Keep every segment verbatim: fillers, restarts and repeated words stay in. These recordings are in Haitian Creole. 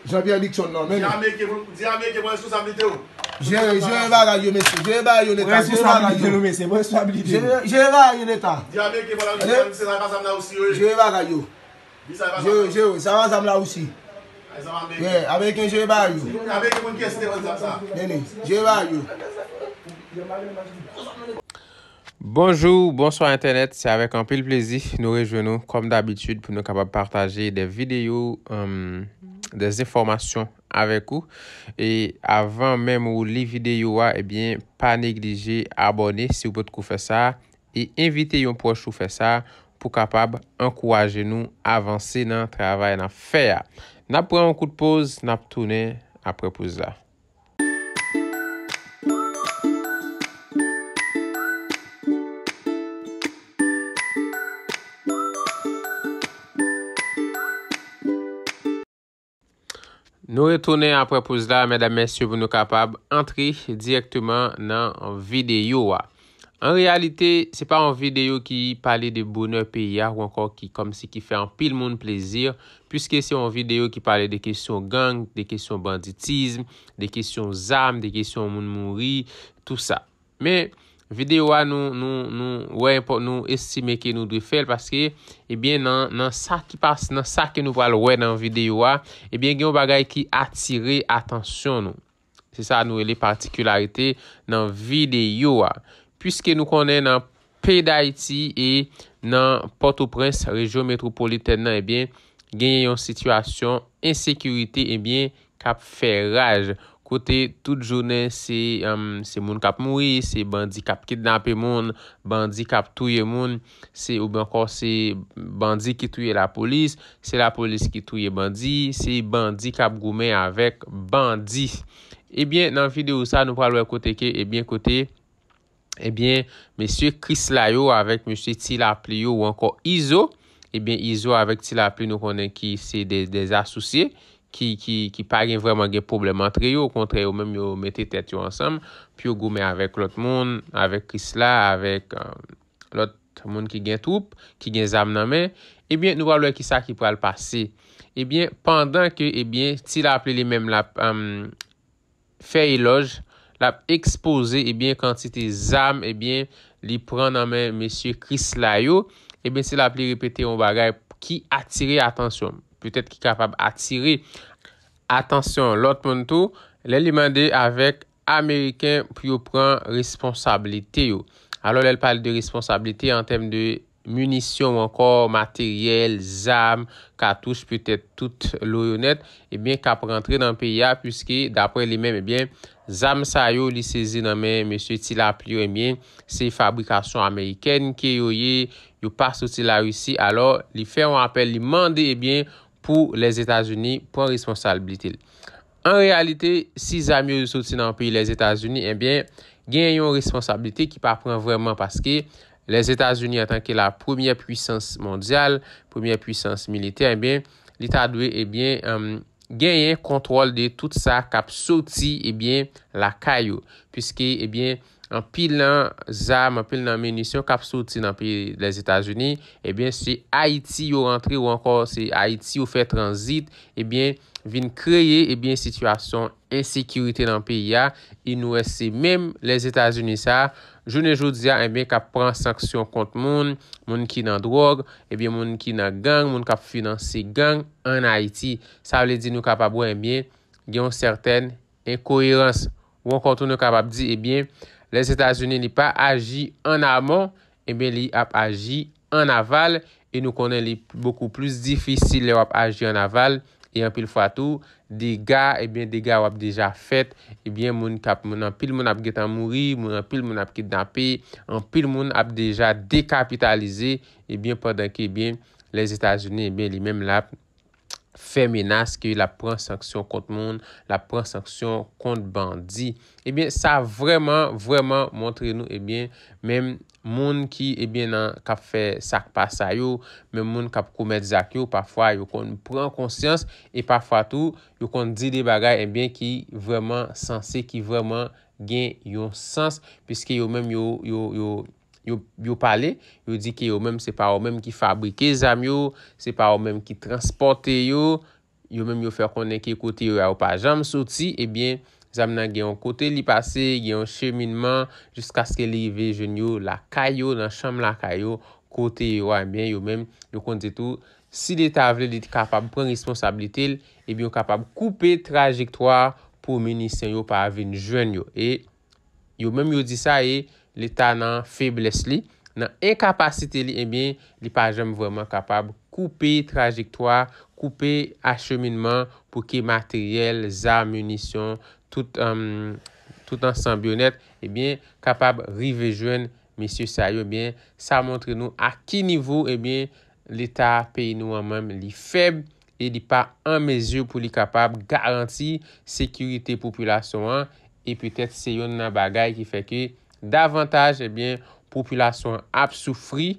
Jean-Pierre Dickson nan, men. Di Ameriken, di Ameriken pran responsablite w. Jere, jere bagay yo, mesye. Jere bagay yo, Leta. Jere bagay yo. Jere bagay yo, Leta. Di Ameriken pran responsablite, se la pa zam la osi yo ye. Jere bagay yo. Jere, jere, sa pa zam la osi. Yeah, Ameriken jere bagay yo. Ameriken konn kiyès te vann zam sa. Nene, jere bagay yo. Bonjou, bonswa entènèt. Se avèk anpil plezi nou rejwenn nou kòm dabitid pou nou kapab pataje de videyo, um, de enfòmasyon avèk ou. E avan menm ou li videyo a, ebyen, pa neglije abòne si w potko fè sa. E envite yon pwòch ou fè sa pou kapab ankouraje nou avanse nan travay n ap fè a. N ap pran yon kout poz, n ap tounen apre poz la. Nou retounen apre poz la, medam, mesye, pou nou kapab antre dirèkteman nan videyo a. An reyalite, se pa yon videyo ki pale de bonè peyi a ou ankò ki kòmsi ki fè anpil moun plezi, piske se yon videyo ki pale de kesyon gang, de kesyon banditis, de kesyon zam, de kesyon moun mouri, tou sa. Men, videyo a nou, nou, nou wè enpò-, nou estime ke nou dwe fè l paske, ebyen, nan, nan sa ki pas-, nan sa ke nou pral wè nan videyo a, ebyen, gen yon bagay ki atire atansyon nou. Se sa nou rele patikilarite nan videyo a. Piske nou konnen nan peyi Dayiti e nan Pòtoprens, rejyon metwopolitèn nan, ebyen, genyen yon sitiyasyon ensekirite, ebyen, k ap fè raj. Kote tout jounen se, um, se moun k ap mouri, se bandi k ap kidnape moun, bandi k ap touye moun, se, oubyen ankò se bandi ki touye lapolis, se lapolis ki touye bandi, se bandi k ap goumen avèk bandi. Ebyen, nan videyo sa, nou pral wè kote ke, ebyen, kote, ebyen, mesye Krisla yo avèk mesye Ti Lapli yo ou ankò Izo, ebyen, Izo avèk Ti Lapli, nou konnen ki se de, de asosye, ki, ki, ki pa gen vrèman gen pwoblèm antre yo, okontrè, yo menm yo mete tèt yo ansanm pou yo goumen avèk lòt moun, avèk Krisla, avèk, um, lòt moun ki gen twoup, ki gen zam nan men. Ebyen, nou pral wè kisa ki pral pase. Ebyen, pandan ke, ebyen, Ti Lapli li menm l ap, um, fè elòj, l ap ekspoze, ebyen, kantite zam, ebyen, li pran nan men mesye Krisla yo, ebyen, Ti Lapli repete yon bagay ki atire atansyon, petèt ki kapab atire atansyon lòt moun tou, lè li mande avèk Ameriken pou yo pran responsablite yo. Alò, lè l pale de responsablite an tèm de minisyon ou ankò materyèl, zam, katouch, petèt tout lo yo nèt, ebyen, k ap rantre nan peyi a, piske, daprè li menm, ebyen, zam sa yo, li sezi nan men mesye Ti Lapli yo, ebyen, se fabrikasyon amerikèn ke yo ye, yo pa soti Larisi. Alò, li fè yon apèl, li mande, ebyen, pou Lèzetazini pran responsablite l. An reyalite, si zam yo soti nan peyi Lèzetazini, ebyen, gen yon responsablite ki pa pran vrèman paske Lèzetazini, antanke la premyè pwisans mondyal, premyè pwisans militè, ebyen, li ta dwe, ebyen, um, genyen kontwòl de tout sa k ap soti, ebyen, lakay yo. Piske, ebyen, anpil nan zam, anpil nan minisyon k ap soti nan peyi Lèzetazini, ebyen, se Ayiti yo rantre ou ankò se Ayiti yo fè tranzit, ebyen, vin kreye, ebyen, sitiyasyon ensekirite nan peyi a. E nou wè se menm Lèzetazini sa, jounen jodi a, ebyen, k ap pran sanksyon kont moun, moun ki nan dwòg, ebyen, moun ki nan gang, moun k ap finanse gang ann Ayiti. Sa vle di nou kapab wè, ebyen, gen yon sètèn enkoyerans. Ou ankò tou nou kapab di, ebyen, Lèzetazini li pa aji ann amon, ebyen, li ap aji ann aval, e nou konnen li bokou plis difisil lè w ap aji ann aval, e anpil fwa tou, dega, ebyen, dega w ap deja fèt, ebyen, moun k ap, moun, anpil moun ap gentan mouri, moun, anpil moun ap kidnape, anpil moun ap deja dekapitalize, ebyen, pandan ke, ebyen, Lèzetazini, ebyen, li menm l ap fè menas ke l ap pran sanksyon kont moun, l ap pran sanksyon kont bandi. Ebyen, sa vrèman, vrèman montre nou, ebyen, menm moun ki, ebyen, nan, k ap fè sa k pa sa yo, menm moun k ap komèt zak yo, pafwa yo konn pran konsyans e pafwa tou, yo konn di de bagay, ebyen, ki vrèman sanse, ki vrèman gen yon sans, piske yo menm yo, yo, yo, yo, yo pale, yo di ke yo menm se pa yo menm ki fabrike zam yo, se pa yo menm ki transpòte yo, Yo menm yo fè konnen ke kote yo a yo pa janm soti, ebyen, zam nan gen yon kote li pase, gen yon cheminman, jiskaske li rive jwenn yo lakay yo, nan chanm lakay yo, kote yo a, ebyen, yo menm, yo konn di tou, si Leta vle, li kapab pran responsablite l, ebyen, yo kapab koupe trajektwa pou minisyon yo pa vin jwenn yo. E yo menm yo di sa, e Leta nan feblès li, nan enkapasite li, ebyen, li pa janm vrèman kapab koupe trajektwa, koupe acheminman pou ke materyèl, zam, minisyon, tout, um, tout ansanm yo nèt, ebyen, kapab rive jwenn mesye sa yo. Ebyen, sa montre nou a ki nivo, ebyen, Leta peyi nou an menm, li fèb e li pa an mezi pou li kapab garanti sekirite popilasyon an, e petèt se youn nan bagay ki fè ke davantaj, ebyen, popilasyon an ap soufri,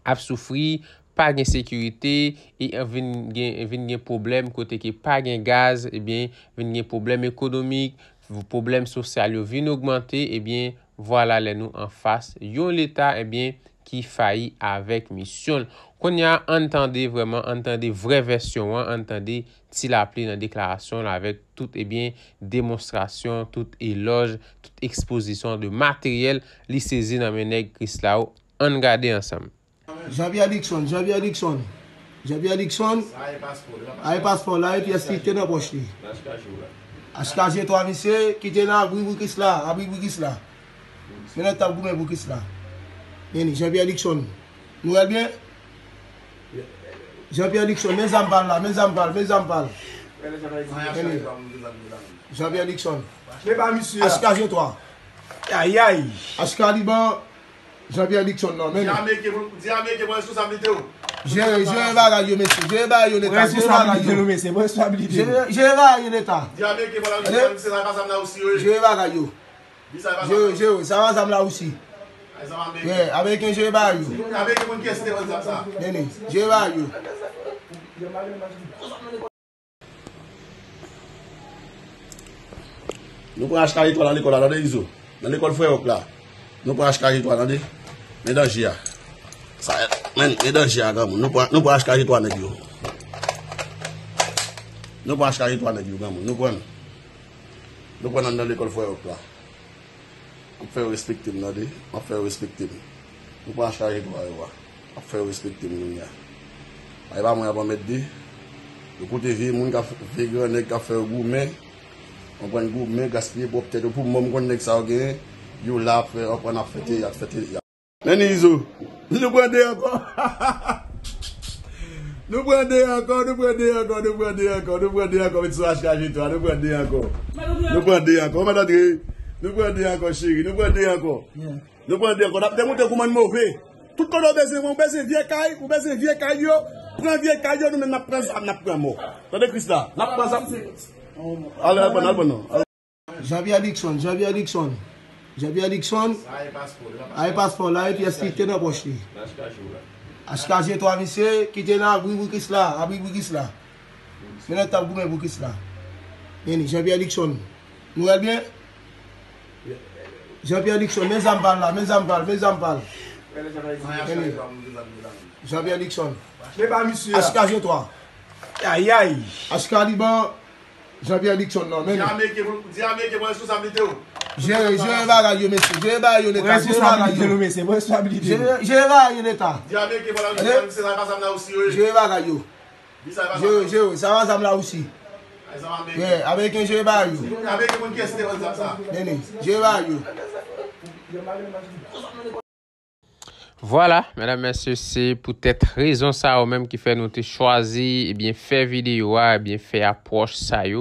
ap soufri, pa gen sekirite, e vin gen, vin gen pwoblèm kote ke pa gen gaz, ebyen, vin gen pwoblèm ekonomik, pwoblèm sosyal yo vin ogmante, ebyen, vwala lè nou anfas yon Leta, ebyen, ki fayi avèk misyon l. Kounye a, ann tande vrèman, ann tande vrè vèsyon an, ann tande Ti Lapli nan deklarasyon l avèk tout, ebyen, demonstrasyon, tout elòj, tout ekspozisyon de materyèl li sezi nan men nèg Krisla yo. Ann gade ansanm. Jean-Pierre Dickson, Jean-Pierre Dickson, Jean-Pierre Dickson. Aye paspò la, epi èske li te nan pòch li? H K G twa, misye, ki te nan abri pou Krisla, abri pou Krisla. Men nèg t ap goumen pou Krisla. Men li, Jean-Pierre Dickson. Nou wè l byen? Jean-Pierre Dickson, men zam pa l la, men zam pa l, men zam pa l. Men li. Jean-Pierre Dickson. Men pa misye a. H K G twa. Ayay. H K Liban, Jean-Pierre Dickson nan, men li. Di Ameriken pou, di Ameriken pran responsablite yo. Jere, jere bagay yo, mesye. Jere bagay yo, Leta. Jere bagay yo. Jere, jere bagay yo, Leta. Di Ameriken pran responsablite, se la pa zam la osi yo ye. Jere bagay yo. Jere, jere, sa pa zam la osi. Yeah, Ameriken jere bagay yo. Ameriken konn kiyès ki te pran zam sa. Men li, jere bagay yo. Nou pran H K G twa nan lekòl la, tande, Izo. Nan lekòl Frè Òk la. Nou pran H K G twa, tande. Men danje a. Sa, men, men danje a, granmoun. Nou pran, nou pran H K G twa nèg yo. Nou pran H K G twa nèg yo, granmoun. Nou pran. Nou pran nan, nan lekòl Frè Òk la. M ap fè yo respekte m, tande. M ap fè yo respekte m. Nou pran H K G twa yo a. M ap fè yo respekte m kounye a. Ay pa mwen ap anmède. Yo koute vye moun k ap, vye gran nèg k ap fè yo goumen. Konprann, goumen, gaspiye pwòp tèt yo. Pou mwen, m konn nèg sa yo genyen. Yo la ap fè, konprann, ap fè teyat, fè teyat. Men Izo, nou pran de ankò. Nou pran de ankò, nou pran de ankò, nou pran de ankò, nou pran de ankò, met sou H K G twa, nou pran de ankò. Nou pran de ankò, kòman tande? Nou pran de ankò, cheri, nou pran de ankò. Nou pran de ankò, n ap demontre kòman n move. Tout kote w bezwen, ou bezwen vye kay, ou bezwen vye kay yo, pran vye kay yo, nou menm n ap pran zam, n ap pran mò. Tande Krisla, n ap pran zam. Ale, al pran, al pran non. Jean-Pierre Dickson, Jean-Pierre Dickson. Jean-Pierre Dickson. Aye paspò la, epi èske li te nan pòch li? H K G twa, misye, ki te nan abri pou Krisla, abri pou Krisla. Men nèg t ap goumen pou Krisla. Men li, Jean-Pierre Dickson. Nou wè l byen? Jean-Pierre Dickson, men zam pa l la, men zam pa l, men zam pa l. Men li. Jean-Pierre Dickson. Men pa misye a. H K G twa. Ayay. H K Liban. Jean-Pierre Dickson nan, men. Di Ameriken pou, di Ameriken pran responsablite yo. Jere, jere bagay yo, mesye. Jere bagay yo, Leta. Jere bagay yo. Jere, jere bagay yo, Leta. Di Ameriken pran responsablite, se la pa zam la osi yo ye. Jere bagay yo. Jere, jere, sa pa zam la osi. Yeah, Ameriken jere bagay yo. Ameriken konn kiyès ki te pran zam sa. Men li, jere bagay yo. Vwala, medam, mesye, se poutèt rezon sa yo menm ki fè nou te chwazi, ebyen, fè videyo a, ebyen, fè apwòch sa yo.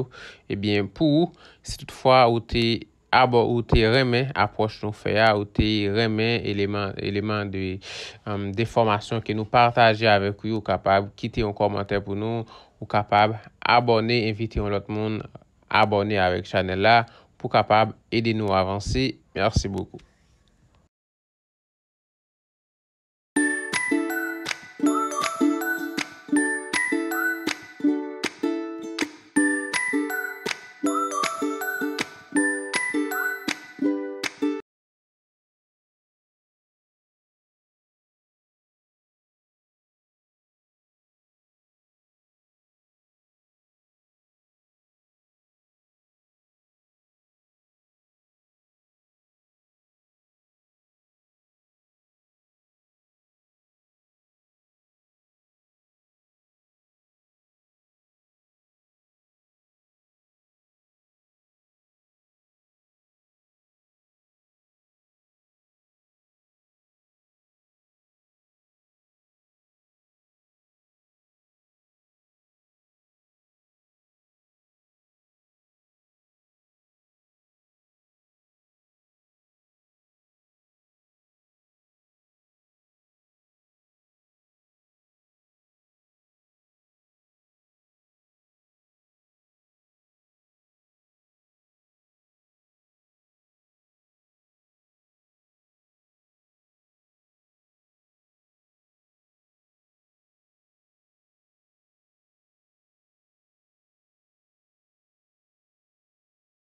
Ebyen, pou ou, si toutfwa ou te abò, ou te renmen apwòch nou fè a, ou te renmen eleman, eleman de, um, de fòmasyon ke nou pataje avèk ou yo, ou kapab kite yon kòmantè pou nou, ou kapab abòne, envite yon lòt moun abòne avèk chanèl la pou kapab ede nou avanse. Mèsi bokou.